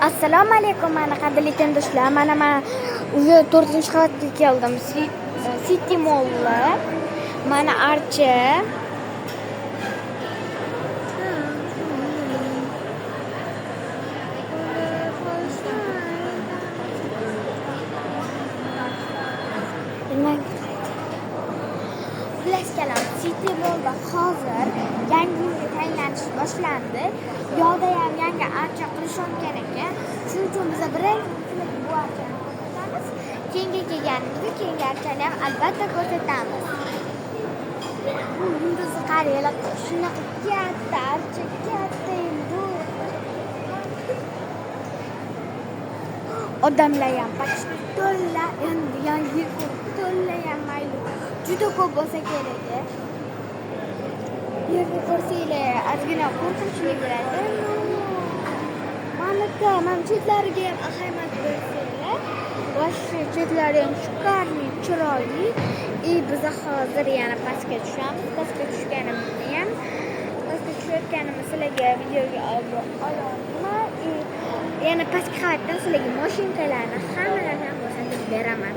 Assalomu alaykum, mani qadrli tengdoshlar. Mana man уже 4-qavatga keldim. City Mall'da. Mana archa. Xullas kalom, City Mall'da hozir yangi yilga tayyorlanish boshlandi. Yoqda ham yangi archa qilishayotgan ekan. Shuning uchun biz birinchi sizlarga bu archani ko'rsatamiz. Keyingi kelganimizda keyingi archani ham albatta ko'rsatamiz. Bu yulduzni qaranglar, shunaqa katta archa, katta yulduz. Odamlar ham почти to'la, endi yangi yil to'la ham mayli. Juda ko'p bo'lsa kerak. Yerni ko'rsanglar, ozgina qo'rqinchli bo'ladi. Mana mana chetlariga ham ahamiyat bersanglar, boshqa chetlari ham shikarli, chiroyli. И biz hozir yana pastga tushamiz. Pastga tushganimizni ham, pastga tushayotganimizni sizlarga videoga olib olaman. И yana pastki qavatdan sizlarga mashinkalarni hamma narsani ko'rsatib beraman.